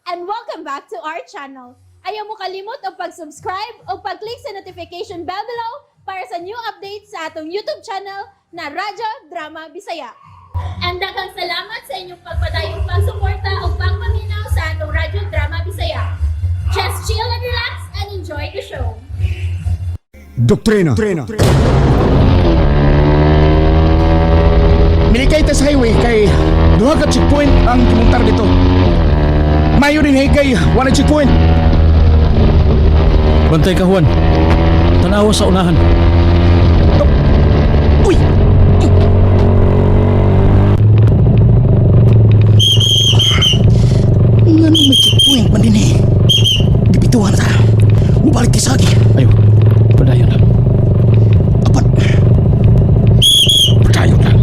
And welcome back to our channel. Ayaw mo kalimot og pag-subscribe o pag-click sa notification bell below para sa new updates sa atong YouTube channel na Radyo Drama Bisaya. And daghang salamat sa inyong pagpadayong pagsuporta o pagpaminaw sa atong Radyo Drama Bisaya. Just chill and relax and enjoy the show. Doktrina. Milikay ta sa highway kay duha ka checkpoint ang gimontar dito. Mayo din hay kay wala checkpoint. Bantay ka, Juan. Tanawa sa unahan. Uy! Ngano may checkpoint man din eh. Gipituhan ta. Mubalik kay Sagi. Ayo, padayon lang. Apan, Padayon lang.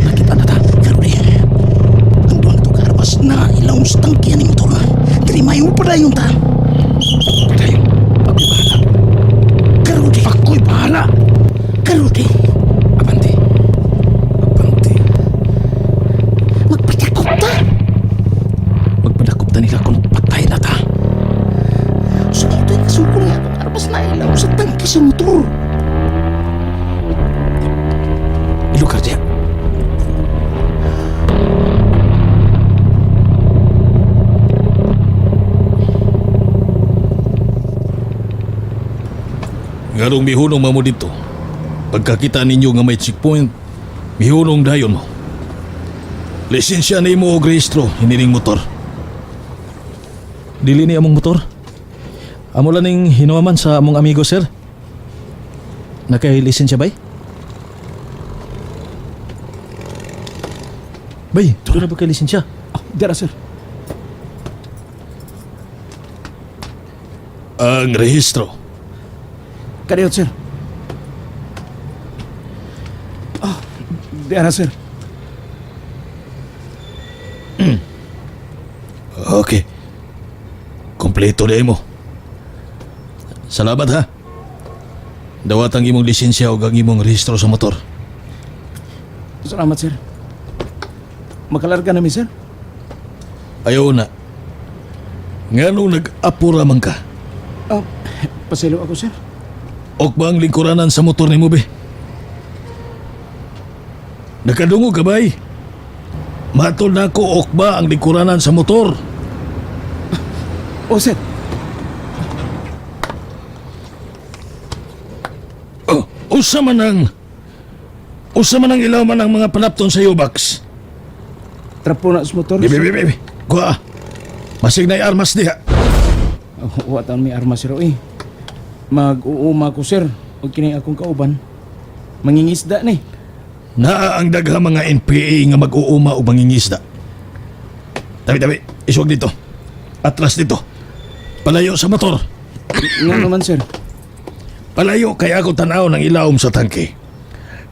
Nakita na ta. karon eh. Ang duwang to karabas na ilawom sa tangki ani motor. Dili mayo padayon ta. Padayon. Ako'y bahala. Karon eh. Ako'y bahala. Karon eh. Abante. Abante. Magpatakot ta. Magpadakop ta nila kung patay na ta. Sumutoy ka suko niya akong armas na ilaw sa tangki sa motor. Ilukar diya. Ngarong mihunong mamo dito. Pagkakita ninyo nga may checkpoint, mihunong dayon mo. Lisensya nimo og rehistro hinining motor. Dili ni among motor. Amo lang ning hinuaman sa among amigo, sir. Nakay-lisensya bay? Bay, doon na ba kay lisensya? Ah, dira sir. Ang rehistro. Kadiyot sir. Ah, dira sir. Okay. Kompleto na mo. Salamat ha. Dawat ang imong lisensya o ang imong rehistro sa motor. Salamat sir. Makalarga na mi sir. Ayaw na. Ngano nag-apura man ka? Ah, paselo ako sir. Ok ba ang lingkuranan sa motor nimo be? Nakadungog ka bay? Matol na ko ok ba ang lingkuranan sa motor? Oh sir. Oh, usa man ang ilaw man ang mga panapton sa U-box. Trapo na sa motor. Bibi, bibi, bibi. Kuha. Masig na armas diha. Oh, wa taon may armas sir eh. Mag-uuma ko sir. Og kini akong kauban. Mangingisda ni. Naa ang daghang mga NPA nga mag-uuma o mangingisda. Tabi, tabi. Iswag dito. Atras dito. Palayo sa motor. Nga naman sir. Palayo kay ako tanaw ng ilawom sa tangke.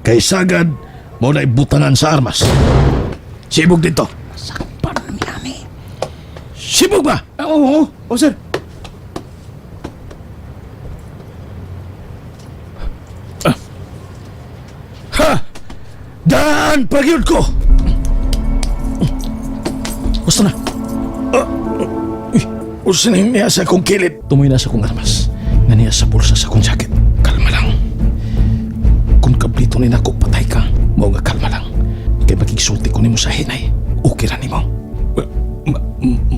Kay sagad, mo na ibutangan sa armas. Sibog dito. Sakpan na mi ani. Sibog ba? Ah, oo, oo, oo sir. Ha! Daan pagyud ko! Gusto na. Ah, Uy, usa na niya sa akong kilid. Tumoy na sa kong armas. Nga niya sa bulsa sa kong jacket. Kalma lang. Kung kablito ni nako patay ka, mao nga kalma lang. Kay makigsulti ko nimo sa hinay. Okay ra nimo.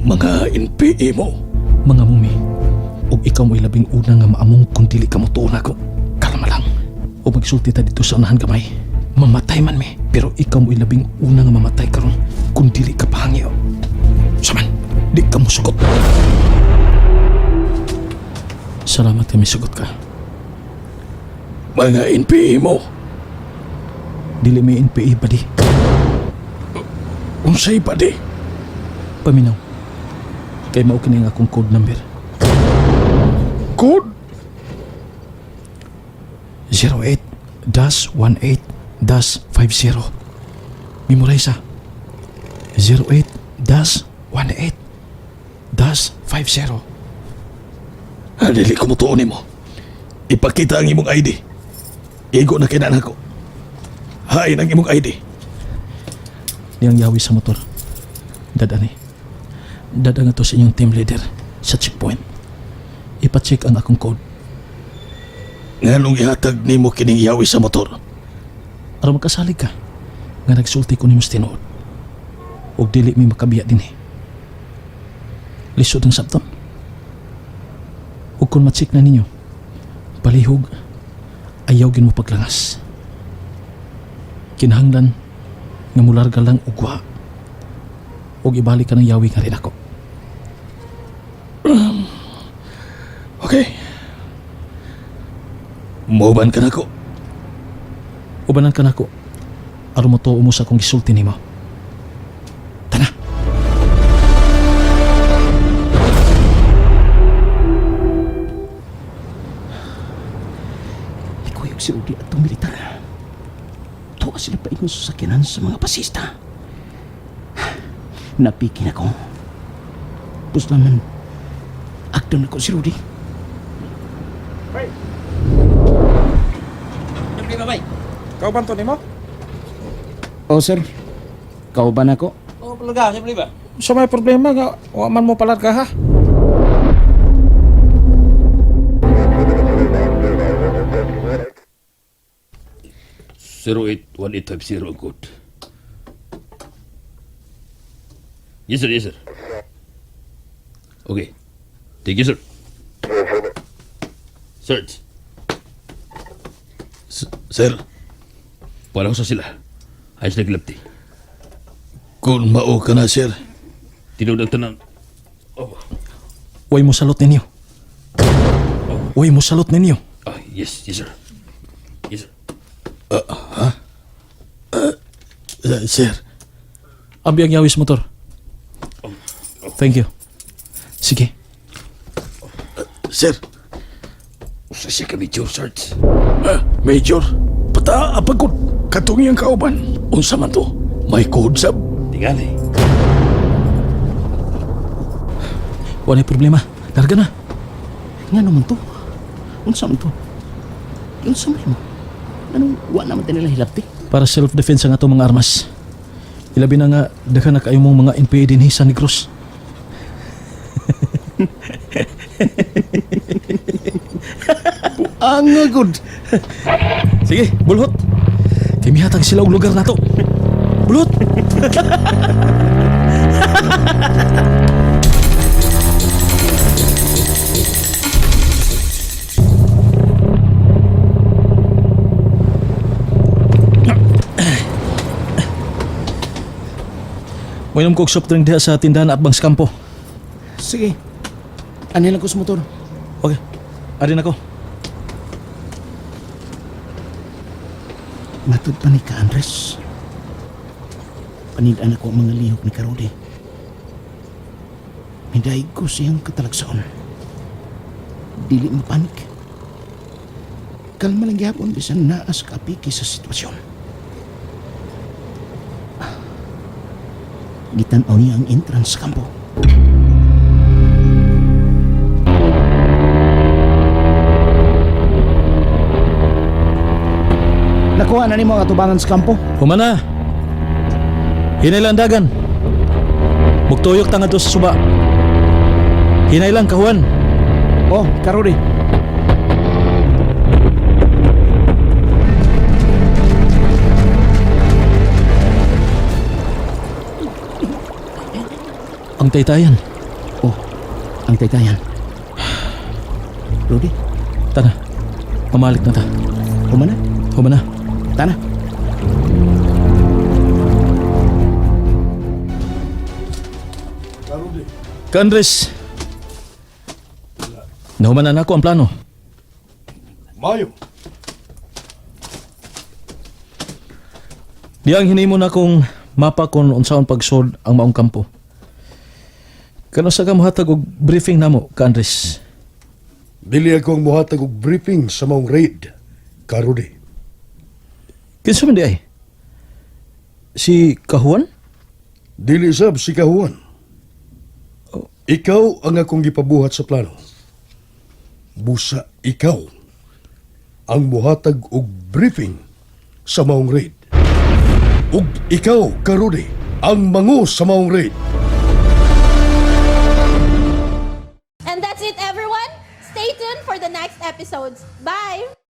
Mga NPA mo. Mga mumi. Ug ikaw mo'y labing una nga maamong kung dili ka motuon ako. Kalma lang. O magsulti ta dito sa unahan gamay. Mamatay man mi, pero ikaw mo'y labing una nga mamatay karon kung dili ka pahangyo. Saman, di ka musugot. Salamat kami sugot ka. Mga NPA mo. Dili may NPA ba di? Unsay pa di? Paminaw. Kay mao kini ang akong code number. Code? 08-18-50. Memorize ha. 08-18-50. Ah, dili ko mutuon nimo. Ipakita ang imong ID. Igo na kinaan ako. Hain ang imong ID. Niyang yawi sa motor. Dadani. Dadang ato sa inyong team leader sa checkpoint. Ipacheck ang akong code. Nganong ihatag nimo kining yawi sa motor? Aron makasalig ka nga nagsulti ko nimo sa tinuod. Ug dili mi makabiya dinhi. Lisod ang sabton. Ug kung ma-check na ninyo, palihog, ayaw gin mo paglangas. Kinahanglan nga mularga lang ugwa ug ibalik ka ng yawi nga rin ako. Okay. Moban ka nako. Ubanan ka nako. Aron mo tuo mo sa akong gisulti nimo. Tana. Ikuyog si Rudy at militar. Tuwa sila pa ingon sa sakyanan sa mga pasista. Napikin ako. Puslaman, agdon ako si Rudy. Kauban to nimo? Oh, sir. Kauban ako. So may problema nga wa man mo palarga ha. Zero 81850 code. Yes sir, yes sir. Okay. Thank you sir. Search. Sir, Wala ko sa sila. Ayos na gilapti. kung mao ka na, sir. Tinuod ang tanan. Way mo salot ninyo. Way mo salot ninyo. Ah, yes, yes sir. Yes sir. Sir, Abi ang yawis motor. Thank you. Sige. sir. Usa siya ka Major Search. Major, pata apagod. Katong iyang kauban. Unsa man to? May code sab. Tingali. Walay problema. Larga na. Nga naman to? Unsa man to? Unsa man mo? Anong wa naman tayo nila hilabti? Para self-defense ang atong mga armas. Ilabi na nga daghan na kayo mong mga NPA dinhi sa Negros. Ang good. Sige, bulhot. Kay mihatag sila og lugar nato. Bulhot. Moinom ko og soft drink diha sa tindahan at Bangs Campo. Sige. Ano lang ko sa motor? Okay. Ari na ko. Matod pa ni ka, Andres. Panidaan ako ang mga lihok ni Karode. Midaig ko siyang katalagsaon. Dili mapanik. Kalma lang gyapon bisan naas kapiki sa sitwasyon. Ah. Gitan-aw niya ang entrance sa kampo. Nakuha na nimo ang atubangan sa kampo. Humana. Hinailandagan. Mugtuyok ta ngadto sa suba. Hinailang kahuan. Oh, Karode. Ang taytayan. Oh, ang taytayan. Rudy, Tana. Pamalik na ta. humana. Humana. Tana. Ka Andres. Nahuman na nako ang plano. Mayo. Diyang hinimo na kong mapa kon unsaon pagsod ang maong kampo. Kano sa ka mohatag og briefing namo ka Andres? Dili ako ang muhatag og briefing sa maong raid. Karudi. Kinsa man di ay? Si Kahuan? Dili sab si Kahuan. Ikaw ang akong gipabuhat sa plano. Busa ikaw ang muhatag og briefing sa maong raid. Ug ikaw, Karudi, ang mango sa maong raid. everyone, stay tuned for the next episodes. Bye!